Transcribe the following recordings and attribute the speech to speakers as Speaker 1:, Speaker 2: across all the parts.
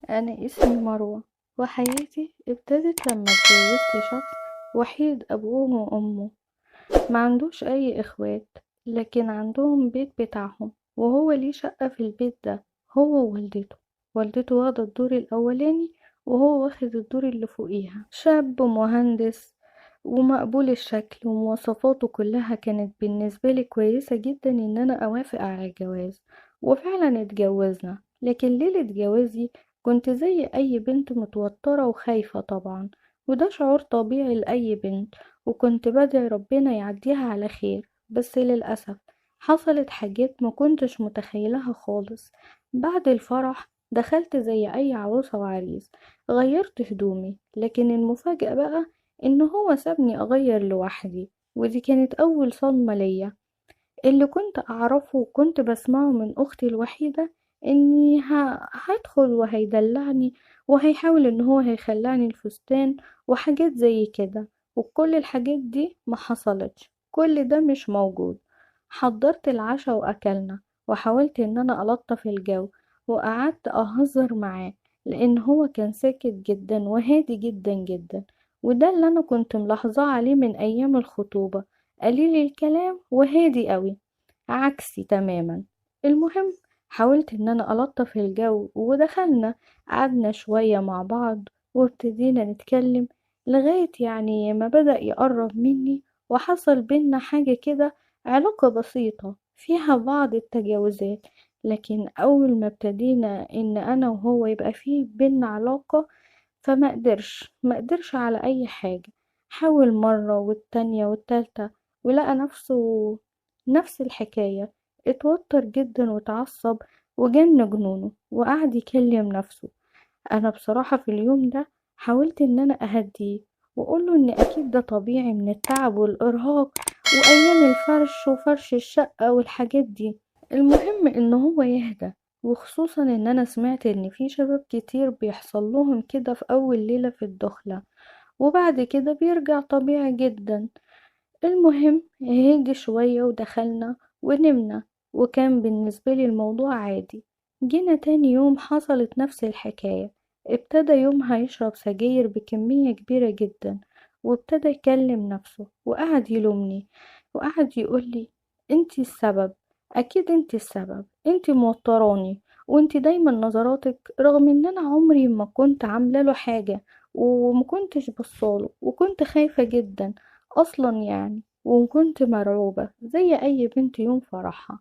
Speaker 1: أنا اسمي مروة، وحياتي ابتدت لما اتجوزت شخص وحيد أبوه وأمه، ما عندوش أي إخوات، لكن عندهم بيت بتاعهم وهو ليه شقة في البيت ده هو ووالدته. والدته واخدة الدور الأولاني وهو واخد الدور اللي فوقيها. شاب مهندس ومقبول الشكل ومواصفاته كلها كانت بالنسبة لي كويسة جدا إن أنا أوافق على الجواز، وفعلا اتجوزنا. لكن ليلة جوازي كنت زي أي بنت متوترة وخايفة طبعا، وده شعور طبيعي لأي بنت، وكنت بدعي ربنا يعديها على خير. بس للأسف حصلت حاجات ما كنتش متخيلها خالص. بعد الفرح دخلت زي أي عروسة وعريس، غيرت هدومي، لكن المفاجأة بقى إن هو سابني أغير لوحدي، ودي كانت أول صدمة ليا. اللي كنت أعرفه وكنت بسمعه من أختي الوحيدة إني هدخل وهيدلعني وهيحاول إن هو هيخلعني الفستان وحاجات زي كده، وكل الحاجات دي ما حصلتش، كل ده مش موجود. حضرت العشاء وأكلنا، وحاولت إن أنا ألطف الجو وقعدت أهزر معاه، لأن هو كان ساكت جدا وهادي جدا جدا، وده اللي أنا كنت ملاحظاه عليه من أيام الخطوبة، قليل الكلام وهادي قوي عكسي تماما. المهم حاولت إن أنا ألطف الجو ودخلنا قعدنا شوية مع بعض وابتدينا نتكلم لغاية يعني ما بدأ يقرب مني، وحصل بينا حاجة كده، علاقة بسيطة فيها بعض التجاوزات. لكن أول ما ابتدينا إن أنا وهو يبقى فيه بينا علاقة، فما قدرش ما قدرش على أي حاجة. حاول مرة والتانية والتالتة ولقى نفسه نفس الحكاية، اتوتر جدا واتعصب وجن جنونه وقعد يكلم نفسه. أنا بصراحة في اليوم ده حاولت إن أنا أهديه وأقوله إن أكيد ده طبيعي من التعب والإرهاق وأيام الفرش وفرش الشقة والحاجات دي. المهم إن هو يهدى، وخصوصا إن أنا سمعت إن في شباب كتير بيحصل لهم كده في أول ليلة في الدخلة وبعد كده بيرجع طبيعي جدا. المهم هدي شوية ودخلنا ونمنا، وكان بالنسبة لي الموضوع عادي. جينا تاني يوم حصلت نفس الحكاية، ابتدى يومها يشرب سجاير بكمية كبيرة جدا، وابتدى يكلم نفسه وقعد يلومني وقعد يقولي انتي السبب، اكيد انتي السبب، انتي موتراني، وانتي دايما نظراتك، رغم ان انا عمري ما كنت عامله له حاجة ومكنتش بصاله، وكنت خايفة جدا اصلا يعني، وكنت مرعوبة زي اي بنت يوم فرحها.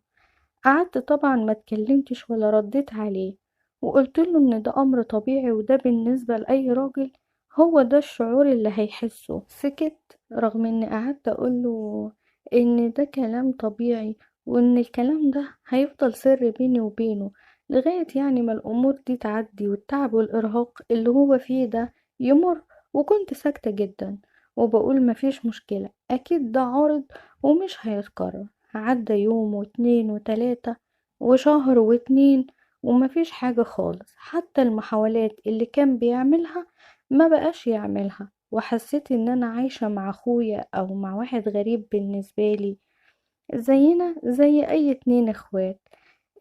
Speaker 1: قعدت طبعا ما اتكلمتش ولا رديت عليه، وقلت له ان ده امر طبيعي وده بالنسبة لأي راجل هو ده الشعور اللي هيحسه. سكت رغم اني قعدت اقوله ان ده كلام طبيعي وان الكلام ده هيفضل سر بيني وبينه لغاية يعني ما الامور دي تعدي والتعب والارهاق اللي هو فيه ده يمر. وكنت ساكتة جدا وبقول مفيش مشكلة، اكيد ده عارض ومش هيتكرر. عدى يوم واتنين وتلاتة وشهر واتنين ومفيش حاجة خالص، حتى المحاولات اللي كان بيعملها ما بقاش يعملها، وحسيت ان انا عايشة مع اخويا او مع واحد غريب بالنسبة لي، زينا زي اي اتنين اخوات.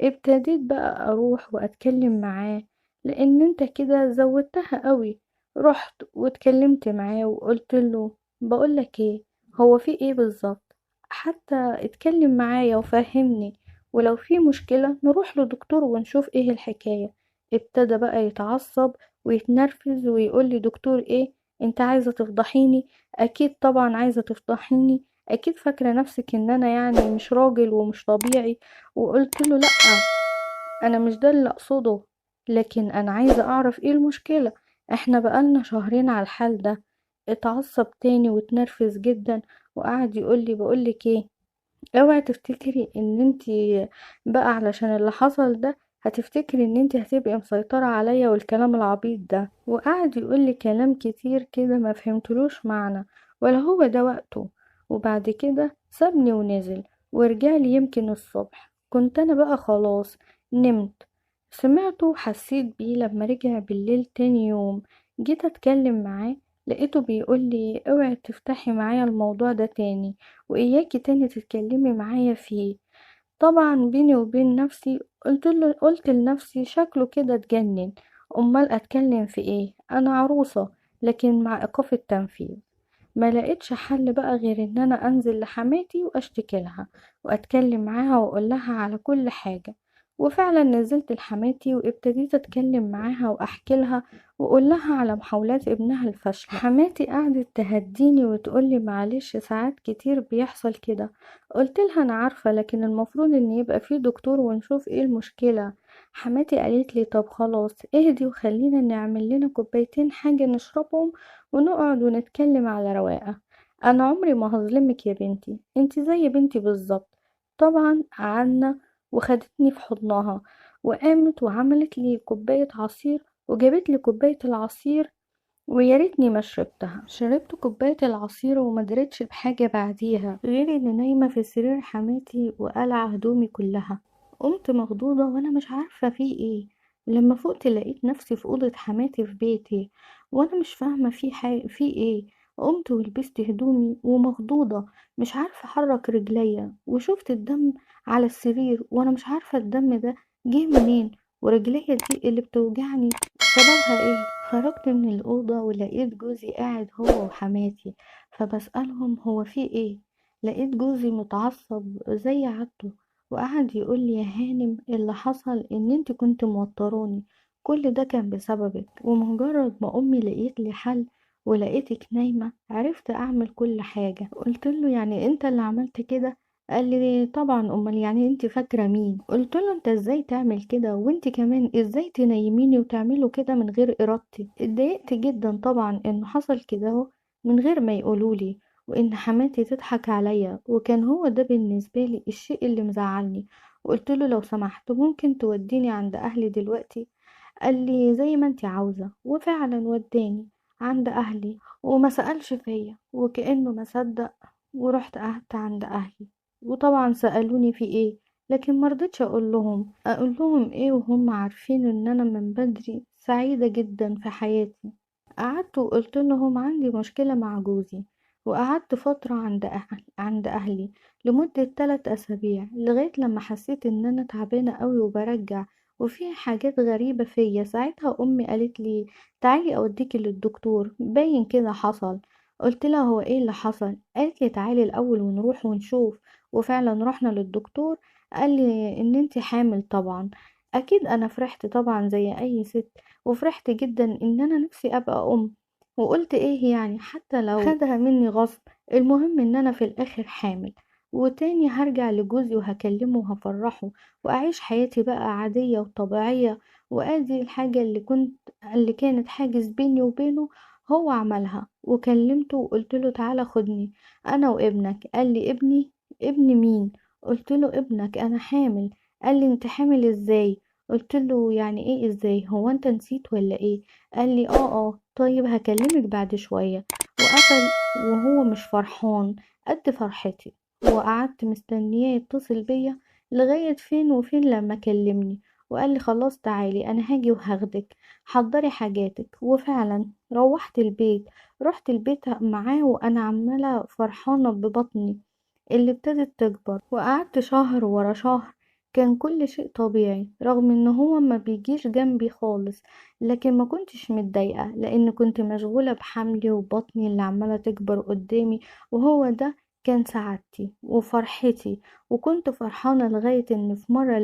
Speaker 1: ابتديت بقى اروح واتكلم معاه لان انت كده زودتها قوي. رحت واتكلمت معاه وقلت له بقولك ايه، هو في ايه بالظبط، حتى اتكلم معايا وفهمني، ولو في مشكلة نروح لدكتور ونشوف ايه الحكاية. ابتدى بقى يتعصب ويتنرفز ويقول لي دكتور ايه، انت عايزة تفضحيني، اكيد طبعا عايزة تفضحيني، اكيد فاكرة نفسك ان انا يعني مش راجل ومش طبيعي. وقلت له لا، انا مش ده اللي اقصده، لكن انا عايزة اعرف ايه المشكلة، احنا بقالنا شهرين على الحال ده. اتعصب تاني واتنرفز جدا وقعد يقول لي بقولك ايه، اوعي تفتكري ان انتي بقى علشان اللي حصل ده هتفتكري ان انتي هتبقي مسيطرة عليا والكلام العبيط ده. وقعد يقول لي كلام كتير كده ما فهمتلوش معنى ولا هو ده وقته. وبعد كده سابني ونزل ورجع لي يمكن الصبح، كنت انا بقى خلاص نمت. سمعته وحسيت بيه لما رجع بالليل تاني يوم، جيت اتكلم معاه لقيته بيقول لي اوعي تفتحي معايا الموضوع ده تاني، واياكي تاني تتكلمي معايا فيه. طبعا بيني وبين نفسي قلت لنفسي شكله كده اتجنن. امال اتكلم في ايه؟ انا عروسة لكن مع ايقاف التنفيذ. ما لقيتش حل بقى غير ان انا انزل لحماتي واشتكي لها واتكلم معاها واقول لها على كل حاجة. وفعلا نزلت لحماتي وابتديت اتكلم معاها واحكي لها واقول لها على محاولات ابنها الفاشلة. حماتي قعدت تهديني وتقولي معلش ساعات كتير بيحصل كده. قلت لها انا عارفة، لكن المفروض ان يبقى في دكتور ونشوف ايه المشكلة. حماتي قالت لي طب خلاص اهدي وخلينا نعمل لنا كوبايتين حاجة نشربهم ونقعد ونتكلم على رواقة. انا عمري ما هظلمك يا بنتي، انت زي بنتي بالظبط. طبعا قعدنا وخدتني في حضنها وقامت وعملت لي كوباية عصير وجابت لي كوباية العصير، ويا ريتني ما شربتها. شربت كوباية العصير وما دريتش بحاجة بعديها غير اني نايمة في سرير حماتي وقلع هدومي كلها. قمت مخضوضة وانا مش عارفة في ايه. لما فقت لقيت نفسي في أوضة حماتي في بيتي وانا مش فاهمة في ايه. قمت ولبست هدومي ومخضوضة مش عارفة احرك رجليا، وشفت الدم على السرير وانا مش عارفة الدم ده جه منين، ورجليا دي اللي بتوجعني سببها ايه. خرجت من الأوضة ولقيت جوزي قاعد هو وحماتي، فبسألهم هو في ايه. لقيت جوزي متعصب زي عادته وقعد يقول لي يا هانم اللي حصل ان انت كنت موتراني، كل ده كان بسببك، ومجرد ما امي لقيت لي حل ولقيتك نايمة عرفت اعمل كل حاجة. قلت له يعني انت اللي عملت كده؟ قال لي طبعا، امال يعني انت فاكرة مين؟ قلت له انت ازاي تعمل كده، وانت كمان ازاي تنيميني وتعملوا كده من غير ارادتي. اتضايقت جدا طبعا انه حصل كده من غير ما يقولولي، وان حماتي تضحك عليا، وكان هو ده بالنسبة لي الشيء اللي مزعلني. وقلت له لو سمحت ممكن توديني عند اهلي دلوقتي؟ قال لي زي ما انت عاوزة، وفعلا وداني عند اهلي وما سألش فيا وكأنه ما صدق، ورحت قعدت عند اهلي. وطبعا سألوني في ايه، لكن ما رضيتش اقول لهم ايه وهم عارفين ان انا من بدري سعيدة جدا في حياتي. قعدت وقلت لهم عندي مشكلة مع جوزي، وقعدت فترة عند اهلي لمدة 3 أسابيع لغاية لما حسيت ان انا تعبانة قوي وبرجع وفي حاجات غريبة فيا. ساعتها امي قالت لي تعالي اوديكي للدكتور، باين كده حصل. قلت لها هو ايه اللي حصل؟ قالت لي تعالي الاول ونروح ونشوف. وفعلا رحنا للدكتور، قال لي ان انتي حامل. طبعا اكيد انا فرحت طبعا زي اي ست، وفرحت جدا ان انا نفسي ابقى ام، وقلت ايه يعني حتى لو خدها مني غصب، المهم ان انا في الاخر حامل، وتاني هرجع لجوزي وهكلمه وهفرحه واعيش حياتي بقى عادية وطبيعية. وادي الحاجة اللي كانت حاجز بيني وبينه هو عملها. وكلمته وقلت له تعالى خدني انا وابنك. قال لي ابني؟ ابن مين؟ قلت له ابنك، انا حامل. قال لي انت حامل ازاي؟ قلت له يعني ايه ازاي، هو انت نسيت ولا ايه؟ قال لي اه طيب هكلمك بعد شوية. وقفل وهو مش فرحان قد فرحتي، وقعدت مستنياه يتصل بيا لغاية فين وفين لما كلمني وقال لي خلاص تعالي انا هاجي وهاخدك، حضري حاجاتك. وفعلا روحت البيت، رحت البيت معاه وانا عمالة فرحانة ببطني اللي ابتدت تكبر. وقعدت شهر ورا شهر كان كل شيء طبيعي، رغم ان هو ما بيجيش جنبي خالص، لكن ما كنتش متضايقة لان كنت مشغولة بحملي وبطني اللي عمالة تكبر قدامي، وهو ده كان سعادتي وفرحتي. وكنت فرحانة لغاية ان في مرة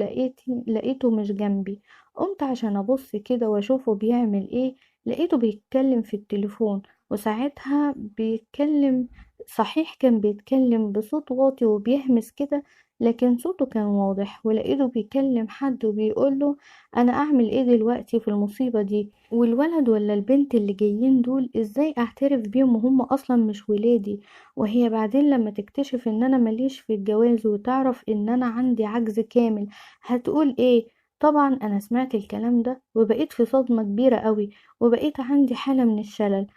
Speaker 1: لقيته مش جنبي. قمت عشان ابص كده واشوفه بيعمل ايه، لقيته بيتكلم في التليفون، وساعتها بيتكلم صحيح كان بيتكلم بصوت واطي وبيهمس كده، لكن صوته كان واضح. ولقيته بيكلم حد وبيقوله انا اعمل ايه دلوقتي في المصيبة دي، والولد ولا البنت اللي جايين دول ازاي اعترف بيهم وهم اصلا مش ولادي، وهي بعدين لما تكتشف ان انا ماليش في الجواز وتعرف ان انا عندي عجز كامل هتقول ايه. طبعا انا سمعت الكلام ده وبقيت في صدمة كبيرة قوي، وبقيت عندي حالة من الشلل.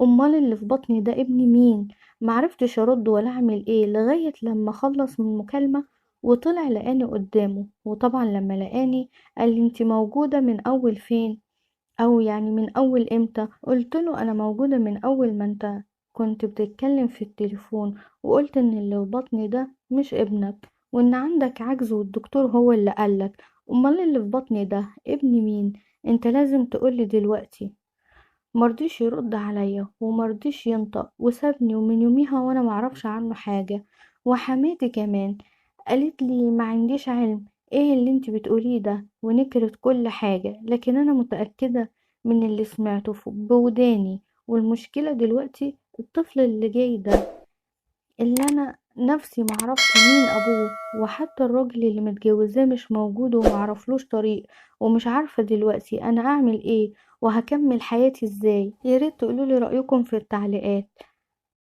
Speaker 1: امال اللي في بطني ده ابن مين؟ معرفتش ارد ولا اعمل ايه لغاية لما خلص من المكالمة وطلع لقاني قدامه. وطبعا لما لقاني قال لي انت موجودة من اول فين، او يعني من اول امتى؟ قلت له انا موجودة من اول ما انت كنت بتتكلم في التليفون وقلت ان اللي في بطني ده مش ابنك وان عندك عجز والدكتور هو اللي قالك. امال اللي في بطني ده ابن مين؟ انت لازم تقولي دلوقتي. مرضيش يرد عليا ومرضيش ينطق وسابني، ومن يوميها وانا معرفش عنه حاجة. وحماتي كمان قالت لي ما عنديش علم ايه اللي انت بتقوليه ده، ونكرت كل حاجة، لكن انا متأكدة من اللي سمعته بوداني. والمشكلة دلوقتي الطفل اللي جاي ده اللي انا نفسي معرفش مين ابوه، وحتى الراجل اللي متجوزاه مش موجود ومعرفلوش طريق، ومش عارفة دلوقتي انا اعمل ايه وهكمل حياتي ازاي. ياريت تقولولي رأيكم في التعليقات.